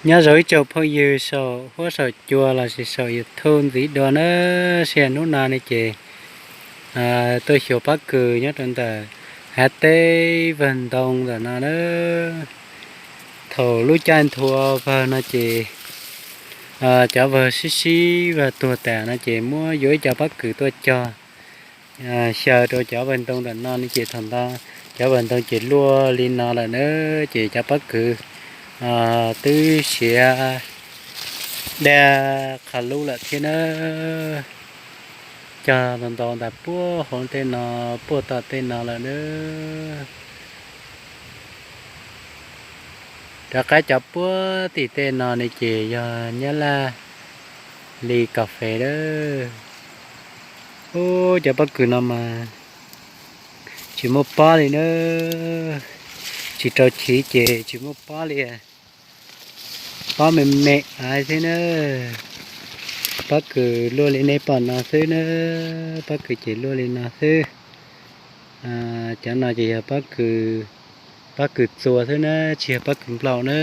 Nyob zoo ib tsoom phooj ywg saum huab saum cua lossis saum YouTube ntxiv dua na. Sij hawm hnub no ne ces tuaj xyuas pob kws nyob rau ntawm hav teb vawg ntoo ntawm no na. Thaum lub caij nthua vawg no ces cov vawg sib sib vawg tuag tas no ces muab yuav ib co pob kws tuaj cog xyaw rau cov vawg ntoo ntawm no ne ces thaum ntawd cov vawg ntoo ces luaj li no lawm na. Ces cov pob kws twb siav daj qha lub lawm thiab na. Cog ntau ntau ntawm puag hauv tej no, puag tom tej no lawm na. Rov qab cov puag tim tej no ne ces yog nyab laj li kas fes lawm. Ub, cov pob kws no mas tsis muaj pob li na, tsis rau chiv ces tsis muaj pob li. Pob me me ais thiab na. Pob kws luaj li nej pom no xwb na, pob kws ces luaj li no xwb. Cov no ces yog pob kws txua xwb na, tsis yog pob kws nplaum na.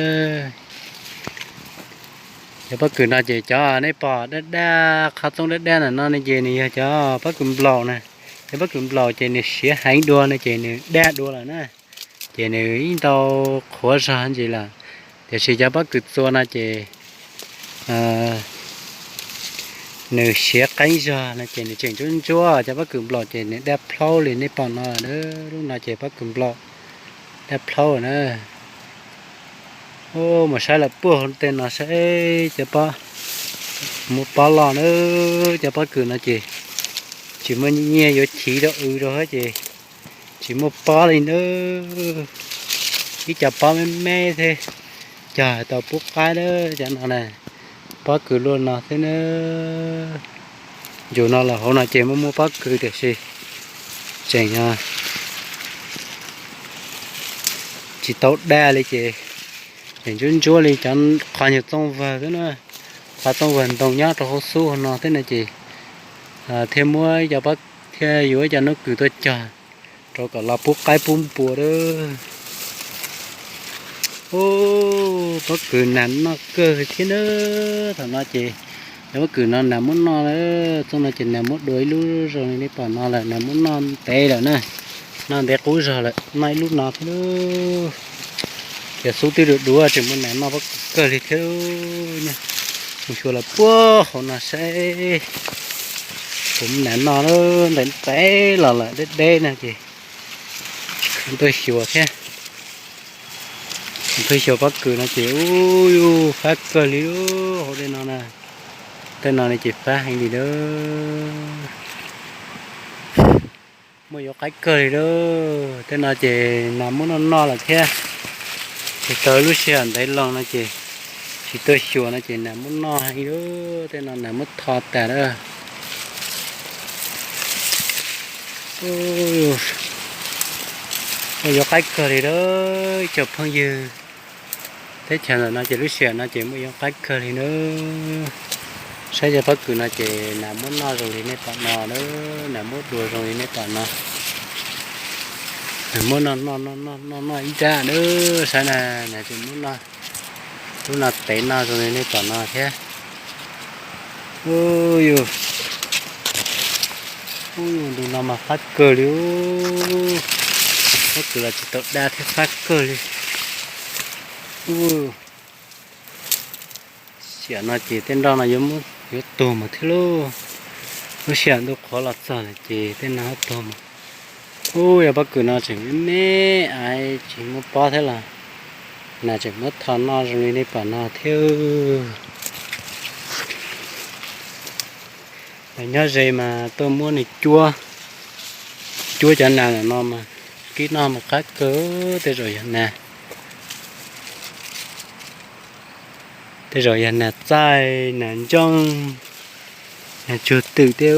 Cov pob kws no ces cov nej pom daj daj qhov txoob daj daj ntawm no ne ces nws yog cov pob kws nplaum na. Cov pob kws nplaum ces nws siav heev dua no ces nws daj dua lawm na, ces nws ib ntau qhuav zog ntsis lawm. Tiam sis cov pob kws txua no ces nws siav qeeb zog no ces nws tseem ntsuab ntsuab. Cov pob kws nplaum ces nws daj plhaub li nej pom no lawm. Lub no ces pob kws nplaum daj plhaub na. Mus saib lawm puag hauv tej no saib cov pob, muaj pob loj na. Cov pob kws no ces tsis muaj nyiaj yuav chiv rau w rau hab ces tsis muaj pob li na. Ib co pob me me thiab, cog tau pub qaib lawm cov no na. Pob kws luaj no xwb na. Yus no los hauv no ces muaj muaj pob kws tiam sis tseem tsis tau daj li ces tseem ntsuab ntsuab li cov qhov nyuag txooj vawg xwb na. Qhov txooj vawg ntoo nyob rau hauv xub hauv no xwb no ces thiaj muab cov pob, thiaj yuav ib co noob kws tuaj cog rau kom los pub qaib pub npua lawm. Ub, pob kws nas noj kawg thiab na. Thaum no ces cov pob kws no nas muab noj lawm. Txooj no ces nas muab dua ib lub zoo li nej pom no lawm, nas muab noj ntev lawm na. Noj ntev qub zog lawm, noj ib lub no thiab lauj. Cov xub twb duav duav tseem muaj nas noj pob kws kawg li thiab. Mus xyuas los puag hauv no saib, kuv nas noj ntev ntev los lawm deb deb no ces tsis kheev tuaj xyuas thiab. Tsis kheev tuaj xyuas pob kws no ces ub, fab kawg li lauj hauv tej no na. Tej no ces fab heev li lauj. Muaj yuav qaib kawg li lauj. Tej no ces nas muab noj noj lawm thiab. Ces tau lub sij hawm ntev loo no ces tsis tuaj xyuas no ces nas muab noj heev lauj. Tej no nas muab tho tas lawm. Ua yuav qaib kawg li lauj ib tsoom phooj ywg. Teb chaws ntawm no ces lub sij hawm no ces muaj yuav qaib kawg li na. Saib cov pob kws no ces nas muab noj zoo li nej pom no na, nas muab dua zoo li nej pom no. Nas muab noj noj noj noj noj ib nrab na, saib na, nas tseem muab noj, lub no tev noj zoo li nej pom no thiab. Ub, ub, ntu no mas fab kawg li. Pob kws los tsis tau daj thiab fab kawg li. Ub, sij hawm no ces tej nroj no yuav tuag mus thiab lauj. Lub sij hawm ntuj qhuav los txog lawm ces tej no tuag mus. Ub, yog pob kws no tseem me me, tsis muaj pob thiab los nas tseem muab tho noj zoo li nej pom no thiab. Nyob ze mas tuaj muab nws cuab, cuab cov nas ntawm no mas kib noj mas qab kawg. Tej zaum yog nas, tej zaum yog nas txaij, nas ntsooj, nas tsuag twm tej.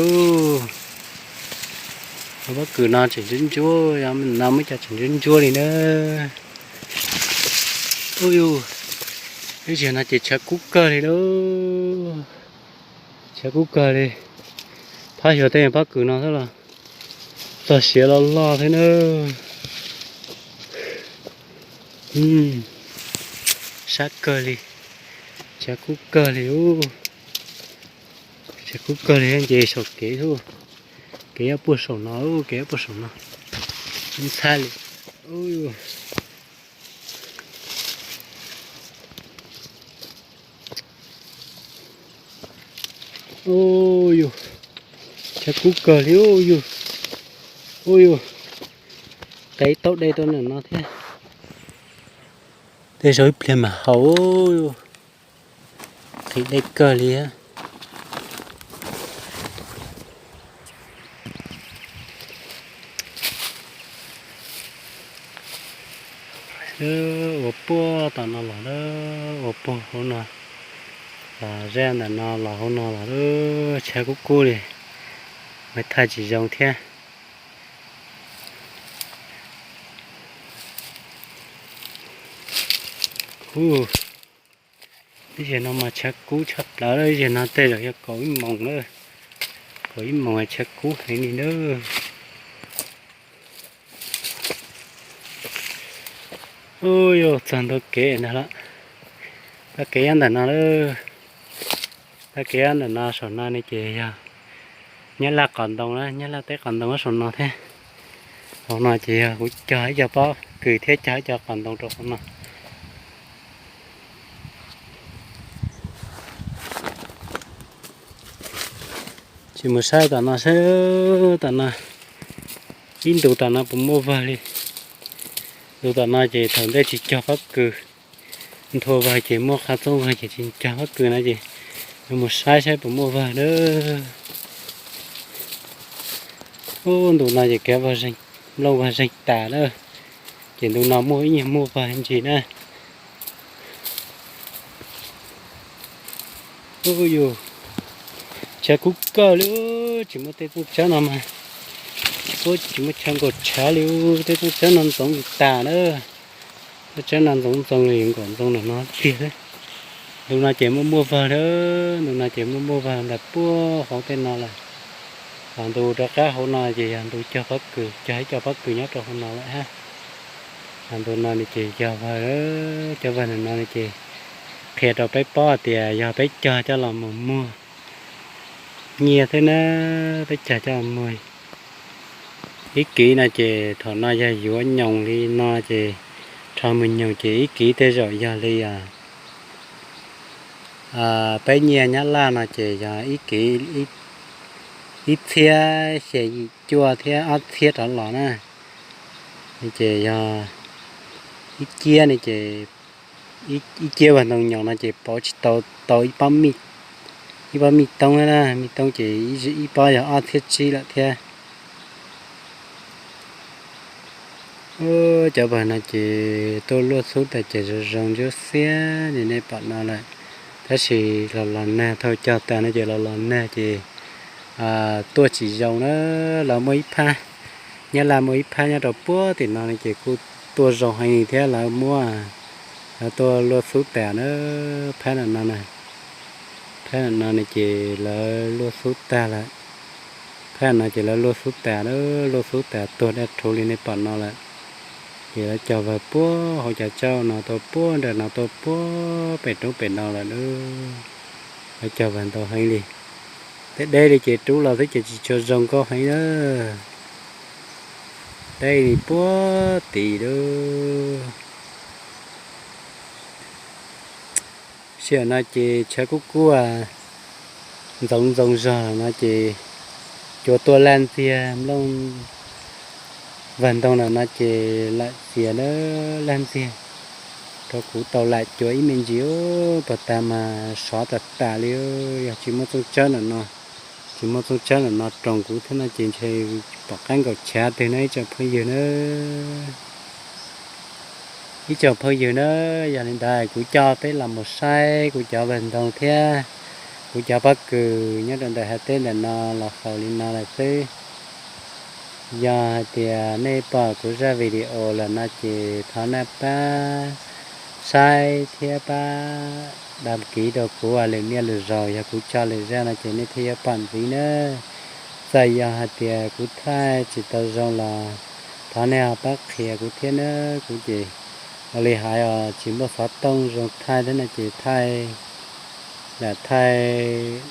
Pob kws no tseem ntsuab ntsuab, no muab cov tseem ntsuab ntsuab li na. Ub, lub sij hawm no ces tshav kub kawg li lauj, tshav kub kawg li. Phab xyuas tej pob kws no xwb los txog siav loj loj thiab na. Sab kawg li. Tshav kub kawg li ub, tshav kub kawg li nce saum kev ub. Kev nyob puag saum no, kev nyob puag saum no. Ntxhab li. Ub yus, tshav kub kawg li ub yus. Ub yus, qe taub dej rau ntawm no thiab. Tej zaum ib pliag mas haus, qhim dej kawg li. Ua puag tom no los lawm, ua puag hauv no los zaj ntawm no los hauv no los lawm, tshav kub kub li, mas thaij tsis zoo thiab. Ub, ib zig no mas tshav kub tshaj plaws lawm, ib zig no tej zaum yog kaum ib moos lawm, kaum ib moos tshav kub heev li nawb. Ub yus, txog ntua kev ntag lawm, txoj kev nyob ntawm no lawm. Txoj kev nyob ntawm no saum no ne ces yog Nyab Laj qos ntoo na, Nyab Laj teb qos ntoo nyob saum no thiab. Hauv no ces yog kuv cog ib co pob kws thiab cog ib co qos ntoo rau hauv no. Tsis mus saib tom no seb, tom no, ib ntus tom no puas muaj vag li. Ntus tom no ces thaum ntej tsis cog pob kws, nthua vag ces muaj qhov txoob vag ces tsis cog pob kws no ces yuav mus saib saib puas muaj vag na. Ub, ntu no ces kev vag zeeg, nplooj vag zeeg tas na, ces ntu no muaj ib nyuag muaj vag ntsis na. Ub yus, tshav kub kawg li, tsis muaj tej txooj tsawb no mas, tsis muaj, tsis muaj chaw nkaum tshav li, tej txooj tsawb no ntxoov tas na. Txooj tsawb no ntxoov ntxoo li nkaum ntxoo ntawm no tiag. Ntu no ces muaj muaj vag na, ntu no ces muaj muaj vag ntawm puag hauv tej no lawm. Ho ntu rov qab hauv no ces yog ntu cog pob kws, cog ib co pob kws nyob rau hauv no lawm hab. Ho ntu no ces cog vag, cov vag ntawm no ces qhia rau peb paub tias yog peb cog coj los mus muag nyiaj xwb na, peb cog coj los muag. Ib kiv no ces thaum no yog yuav nyoos li no ces rho mus nyoos ces ib kiv tej zaum yog li peb nyiaj Nyab Laj no ces yog ib kiv ib txhiab xya yim cuaj thiab ob txhiab rov los na. Ces yog ib ciab ne ces ib ciab vag ntoo nyoos no ces pauv tsis tau, tau ib pob mij toob na, mij toob ces ib pob yog ob txhiab tsib lawm thiab. Cov vag no ces tuaj luaj xub tas ces zoo zoo ntsuab xiab li nej pom no lawm. Tab sis los los nag, thaum cog tas no ces los los nag ces tuaj tsis zoo na. Lawv muaj ib phab, Nyab Laj muaj ib phab nyob rau puag tim no ces kuj tuaj zoo heev li thiab, lawv muab, lawv tuaj luaj xub tas na. Phab ntawm no na, phab ntawm no ne ces lawv luaj xub tag lawm. Phab ntawm no ces lawv luaj xub tas, luaj xub tas tuag daj rhuv li nej pom no lawm. Ces lawv cog vag puag hauv cov tsauj no tuaj puag nram no tuaj puag pem roob pem no lawm. Lawv cog vag ntau heev li. Tej deb li ces rub los xwb ces tsis tshua zoo nkauj heev na. Deb li puag tim lawm. Sij hawm no ces tshav kub kub, ntxoov ntxoo zog no ces cua tuaj laj ntxiag, nplooj vag ntoo ntawm no ces lam txias laj ntxiag rau kuv tau lam cua ib me ntsis. Puag ta mas sov tas tas li, yog tsis muaj txooj tsawb ntawm no, tsis muaj txooj tsawb ntawm no roos kuv thiab no ces ntshe pom qab nkaum tshav twg na ib tsoom phooj ywg na. Ib tsoom phooj ywg na, yog li ntawd kuv coj peb los mus saib kuv cov vag ntoo thiab kuv cov pob kws nyob rau ntawm hav teb ntawm no los haus li no lawm xwb. Yog hais tias nej pom kuv zaj video lawm no ces thov nej pab saib thiab pab đăng ký rau kuv lwm niaj lwm zaus, yog kuv tso lwm zaj no ces nej thiaj yuav pom ntxiv na. Txawm yog hais tias kuv thaij tsis tau zoo los thov nej ho pab qhia kuv thiab na. Kuv ces ua li hais os, tsis muaj xov tooj zoo thaij thiab no ces thaij lam thaij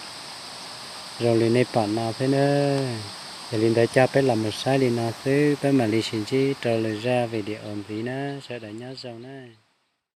zoo li nej pom no xwb na. Yog li ntawd coj peb los mus saib li no xwb, peb mam li sib ntsib rau lwm zaj video ntxiv na. Sawv daws nyob zoo na.